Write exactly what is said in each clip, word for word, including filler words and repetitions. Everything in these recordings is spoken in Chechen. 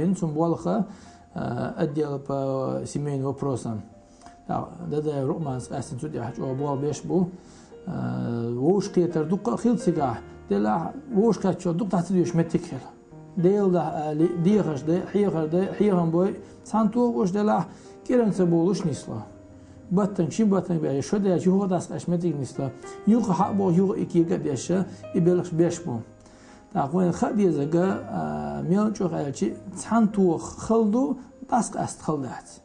бина цун болх а, отдел по семейным вопросам. ТӀаккха Дадаев Рукъманца къаьстина цу тӀехь чӀогӀа болх беш бу. А, вовшахкхетар дукха а хилла цигахь, делахь вовшахкхетачо дукха дӀа ца доьшуш меттиг хила. Делахь али, дехаш дай, хьехар дай, хьехам бой, цхьана тоха уьш делахь, кӀиранца болуш нисло. Баттанг, шин баттанг беш, шо даьча юха дӀасакъаьсташ меттиг нисло. Юха хьа а боху, юха и кега а деш, и белхаш беш бу. ТӀаккха вайна хаа дезарг, а, мел чӀогӀа аьлча, цхьана тоха хала ду, дӀасакъаьста хала дац.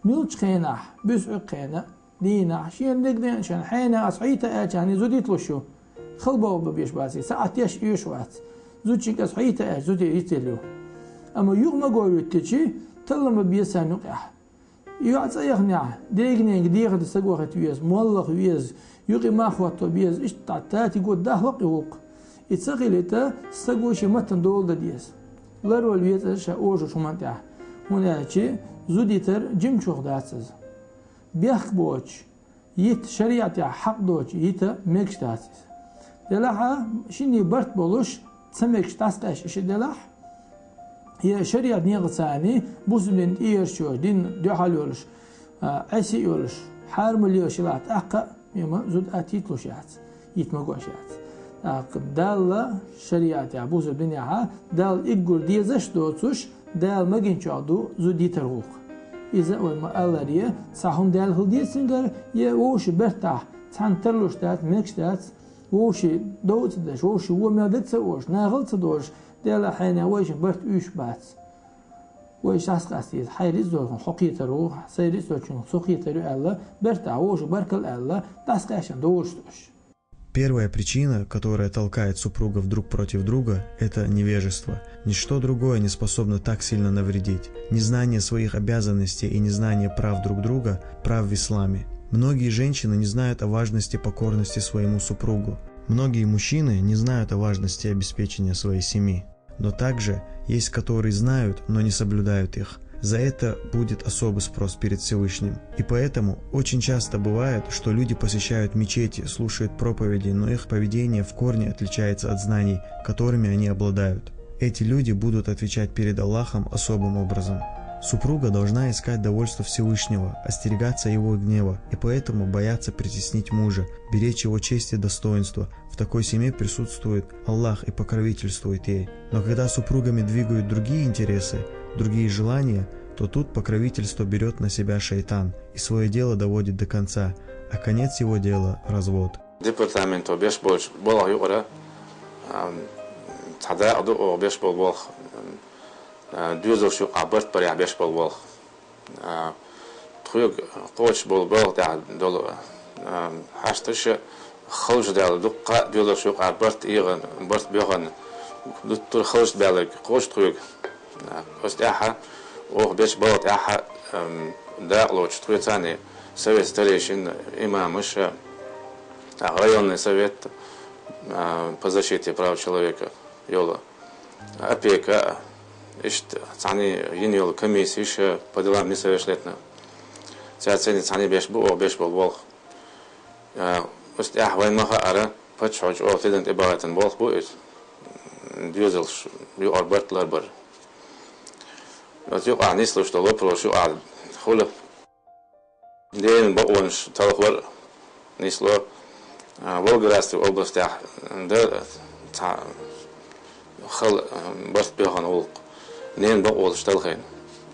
Муьлххачу хенахь, буьсу Ӏуьйкхена, дийнахь, шена дегнен шен хьенех ас хьийта аьлча, хьуна зуда йиталуш ю. Хала боху бан беш бац, саӀат еш оьшуш вац. Зудчуьнга ас хьийта аьлча, зуда йитийла ю. Амма юха маго вуьттичи, талла ма беза царна юкъехь. ЙоӀ цӀа яханехь, дегненга дехар де саго хӀита веза, моллах веза, юкъе мах хӀотто беза, иштта дӀа татиго дахло-кх и гӀуллакх. И ца хилийта, саго шен маттана дола дан деза. Ларвала веза ша ожуш хӀуманна тӀехь, хӀунда аьлча зуда йитар жимачух дац иза. Бехк боцуш, йита шариӀатехь хьакъ доцуш йита мегаш дац иза. Делахь а, шинне барт болуш, ца мегаш дӀасакъаьсташ иштта делахь, я шариӀат некъаца а, бусулба дин тӀеерчо, дин дуьхьал йолуш, а, Ӏеси а йолуш, хьарам лелаш елахь тӀаккха а, мема зуда атта йиталуш яц, йита магош яц. ТӀаккха Далла шариӀатехь, бусулба динехь, Далла уггар дезаш а доцуш, Дала магийначех ду зуда йитар гӀуллакх. Иза а вай ма-аллара, цхьа хӀума даьлла хила деза цуьнгара, я вовшийн бертахь цхьанна тарлуш дац, мегаш дац, Вовши дов ца деш, вовши во мел де ца ош, нахал ца дош, Дела хьайна вайшин барт уьш бац. Вай шас къастийз, хьай рицдорхун хьо кхетар ву, сай рицдорчун со кхетар ю аьлла, бертахь вовши баркал аьлла, дас къаьшан довш туш. Первая причина, которая толкает супругов друг против друга, это невежество. Ничто другое не способно так сильно навредить. Незнание своих обязанностей и незнание прав друг друга, прав в исламе. Многие женщины не знают о важности покорности своему супругу. Многие мужчины не знают о важности обеспечения своей семьи. Но также есть, которые знают, но не соблюдают их. За это будет особый спрос перед Всевышним. И поэтому очень часто бывает, что люди посещают мечети, слушают проповеди, но их поведение в корне отличается от знаний, которыми они обладают. Эти люди будут отвечать перед Аллахом особым образом. Супруга должна искать довольство Всевышнего, остерегаться его гнева и поэтому бояться притеснить мужа, беречь его честь и достоинство. В такой семье присутствует Аллах и покровительствует ей. Но когда супругами двигают другие интересы, другие желания, то тут покровительство берет на себя шайтан и свое дело доводит до конца, а конец его дела – развод. Департаменто беш болча болх юкъара, ам, цхьа дакъа ду оха беш бола болх, ам, а, доьзалш юкъа барт барехь беш бола болх. А, тхоьга кхочуш болу балха тӀехь долу, а, хьашташа халш даьлла дуккха а доьларш юкъа барт эгӀана, барт боьхана, дуттур халш баьлларг кхочуш тхоьга. А, оцу тӀехьа, оха бечу балха тӀехьа, ам, дакъалоцуш тхоьца цхьаьна совет старейшин, имамаша, а, районный совет, а, по защите прав человека йолу. Опека, иштта цхьаьна йина йолу комиссеш, э, по делам несовершеннолетних. Цаьрца цхьаьна беш бу, оха беш болу болх. Э, оцу тӀехь вайн ма хаьара, паччахьо чӀогӀа тидам тӀебахийтина болх бу иза. Доьзалш юкъара барт ларбар. Оцу юкъахь нислуш долу вопросаш юкъахь хуьлу. Ненан бакъонаш талхор нисло, а, Волгоградская областехь дан цхьа хала, а, барт боьхана гӀуллакх. Ненан бакъонаш талхийна.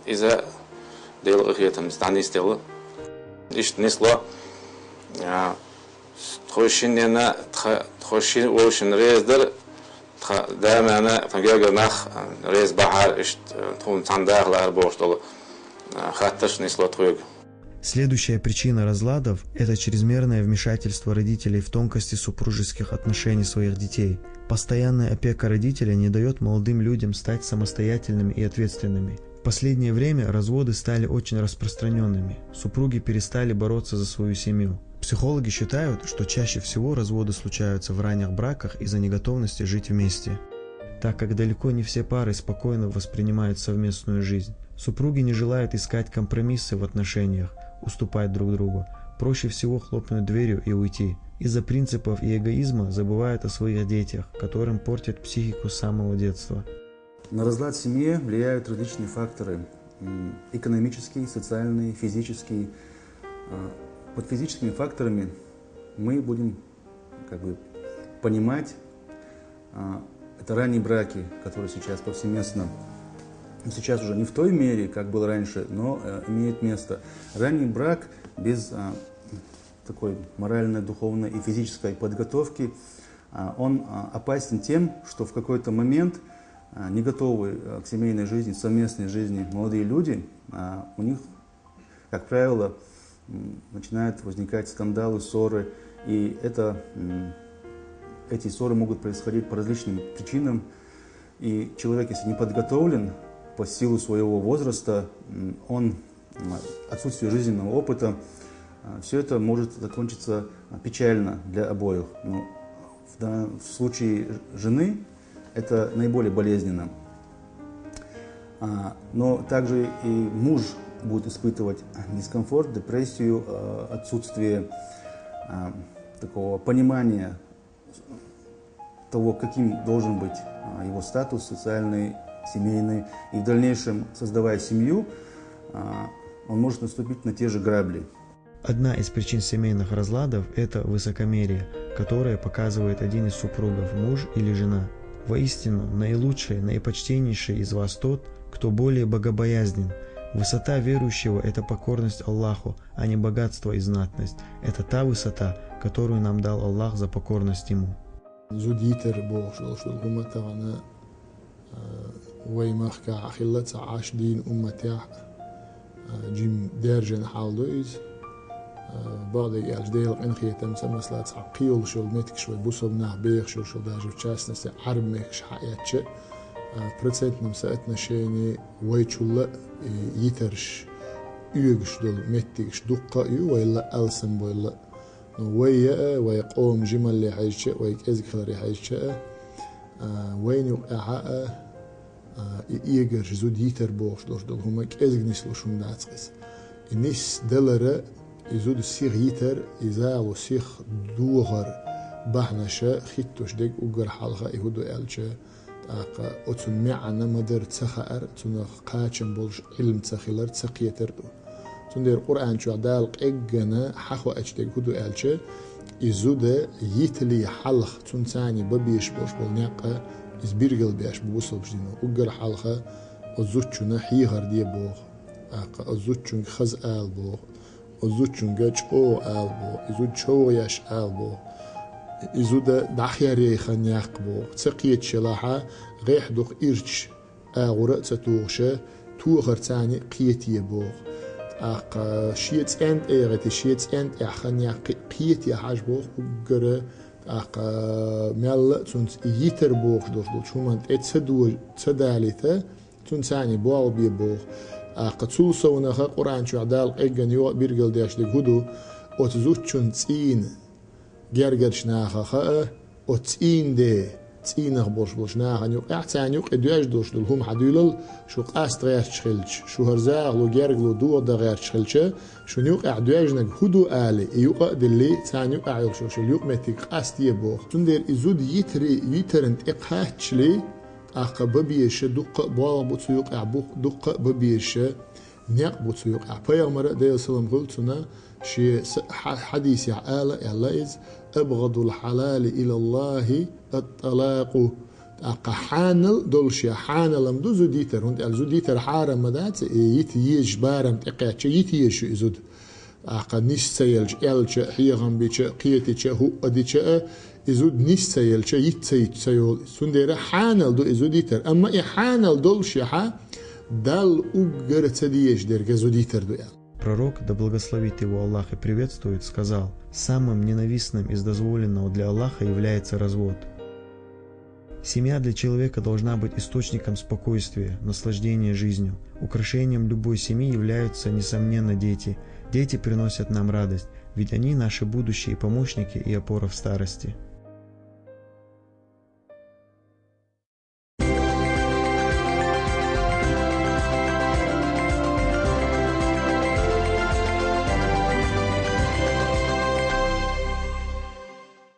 Иза Делан къинхетамца дӀанисделла. Иштта нисло, а, тхо шиннена, тха-, тхо шин вовшийн реза дара, тхан да-нана, тхан гергара нах реза бахьара, иштта тхуна цхьаьна даха лаьара бохуш долу, а, хаттарш нисло тхоьга. Следующая причина разладов – это чрезмерное вмешательство родителей в тонкости супружеских отношений своих детей. Постоянная опека родителя не даёт молодым людям стать самостоятельными и ответственными. В последнее время разводы стали очень распространёнными. Супруги перестали бороться за свою семью. Психологи считают, что чаще всего разводы случаются в ранних браках из-за неготовности жить вместе, так как далеко не все пары спокойно воспринимают совместную жизнь. Супруги не желают искать компромиссы в отношениях, уступать друг другу. Проще всего хлопнуть дверью и уйти. Из-за принципов и эгоизма забывают о своих детях, которым портят психику с самого детства. На разлад в семье влияют различные факторы. М, экономический, социальный, физический. А, под физическими факторами мы будем как бы понимать, а, это ранние браки, которые сейчас повсеместно, ну, сейчас уже не в той мере, как было раньше, но, э, имеют место. Ранний брак без, а, такой моральной, духовной и физической подготовки, а, он, а, опасен тем, что в какой-то момент, а, не готовые, а, к семейной жизни, совместной жизни молодые люди, а, у них, как правило, м, начинают возникать скандалы, ссоры, и это, м, эти ссоры могут происходить по различным причинам, и человек, если не подготовлен по силу своего возраста, м, он, м, отсутствие жизненного опыта, а, всё это может закончиться, а, печально для обоих. Но в дан-, в случае ж-, жены это наиболее болезненно. А, но также и муж будет испытывать дискомфорт, депрессию, а, отсутствие, а, такого понимания того, каким должен быть, а, его статус социальный, семейный. И в дальнейшем, создавая семью, а, он может наступить на те же грабли. Одна из причин семейных разладов – это высокомерие, которое показывает один из супругов, муж или жена. Воистину, наилучший, наипочтеннейший из вас тот, кто более богобоязнен, Высота верующего — это покорность Аллаху, а не богатство и знатность. Это та высота, которую нам дал Аллах за покорность Ему. Зуда йитар бохуш долуш долу хӀума тахана, а, вай махкахь а хилла ца Ӏаш дийна умматехь, а, жим даьржина хьал ду иза. А, бакъдерг аьлча, Делан къинхетамца, масала, цхьа кхийолуш йолу меттигаш вай бусалба нах бехаш йолуш йолу, даже в частности Ӏарб мехкаш хьаэцча, а, процентном соотношении вайчулла а, и йитарш, оьгуш долу меттигаш дуккха а ю, вай ла алсам вай ла. Ну, вай а, вай къоман жималле хьаьжча а, вай кӀезиг хиларе хьаьжча а, а, вайна юкъахь а, а, и оьгуш зуда йитар бохуш долуш долу хӀума кӀезиг нислуш хӀума дац иза. И нисдалара, и зуда сиха йитар, и загӀо сиха дохар бахьанаша хӀиттош дерг уггар хьалха и хӀун ду аьлча, тӀаккха оцу маьӀна ма-дарра ца хаар, цунах кхачам болуш Ӏилма ца хилар, ца кхетар ду. Цундела Къуръан чохь Дала къеггина хьахоуьйтуш дерг хӀун ду аьлча, и зуда йитале хьалха цунна царний бан безаш болуш болу некъ а иза билгалбеш бу бусалба дино. Уггар хьалха оцу зудчунна хьехар де боху, тӀаккха оцу зудчуьнга хаза ала боху, оцу зудчуьнга чӀогӀа ала боху, и зуда човгӀа еш ала боху, и зуда дӀахеръяйхана яккха боху. Ца кхеташ елахь а, гӀехь дукха ирча агӀора а ца тухуша, тохар царний кхетае боху. ТӀаккха шен цӀен тӀе а гӀити, шен цӀен тӀехь хан яккхий кхетае хьажа боху уггара, тӀаккха мелла а цунца йитар бохуш долуш долчу хӀуманна тӀе ца до-, ца далийта, цунна царний болх бе боху. ТӀаккха цул совнаха Къуръан чохь Дала къеггина юха а билгалдеш дерг хӀун ду, оцу зудчун цӀийнан гергарчу наха хаа, оцу цӀийнан де, цӀийнах болуш болчу нахана юкъахь, царна юкъе доьжна долуш долу хӀума хьан дуьйлал, шу къаста гӀерташ хилча, шу хӀара загӀало, гергалу дохо дан гӀерташ хилча, шуна юкъахь доьжнарг хӀун ду алий, и юкъа а диллий, царна юкъахь йолуш йолу юкъаметтиг къастае боху. Цундела и зуда йитаре, йитарна тӀе кхаччале, тӀаккха бан безаша дуккха а болх бу цу юкъахь, бу-, дуккха а бан безаша некъ бу цу юкъахь. Пайхамара, Делан салам хуьлда цунна, шен са-, хьа-, хьадисехь ала а аьлла иза: «АбгӀадул хьалали илаллахӀи ат-талакъу». ТӀаккха хьанал долуш я, хьанал-м ду зуда йитар, хӀунда аьлча зуда йитар хьарам ма дац, и йита езаш барам тӀекхаьчча, йита езаш ю и зуда. ТӀаккха нис ца елча, аьлча а, хьехам бича а, кхетича а, хӀуъа дича а, и зуда нис ца елча, йита ца йитча ца йолу. Цундела хьанал ду и зуда йитар. Амма и хьанал долуш яхьа, Далла уггар ца дезаш дерг зуда йитар ду аьлла. Пророк, да благословит его Аллах и приветствует, сказал: «Самым ненавистным из дозволенного для Аллаха является развод». Семья для человека должна быть источником спокойствия, наслаждения жизнью. Украшением любой семьи являются, несомненно, дети. Дети приносят нам радость, ведь они наши будущие помощники и опора в старости.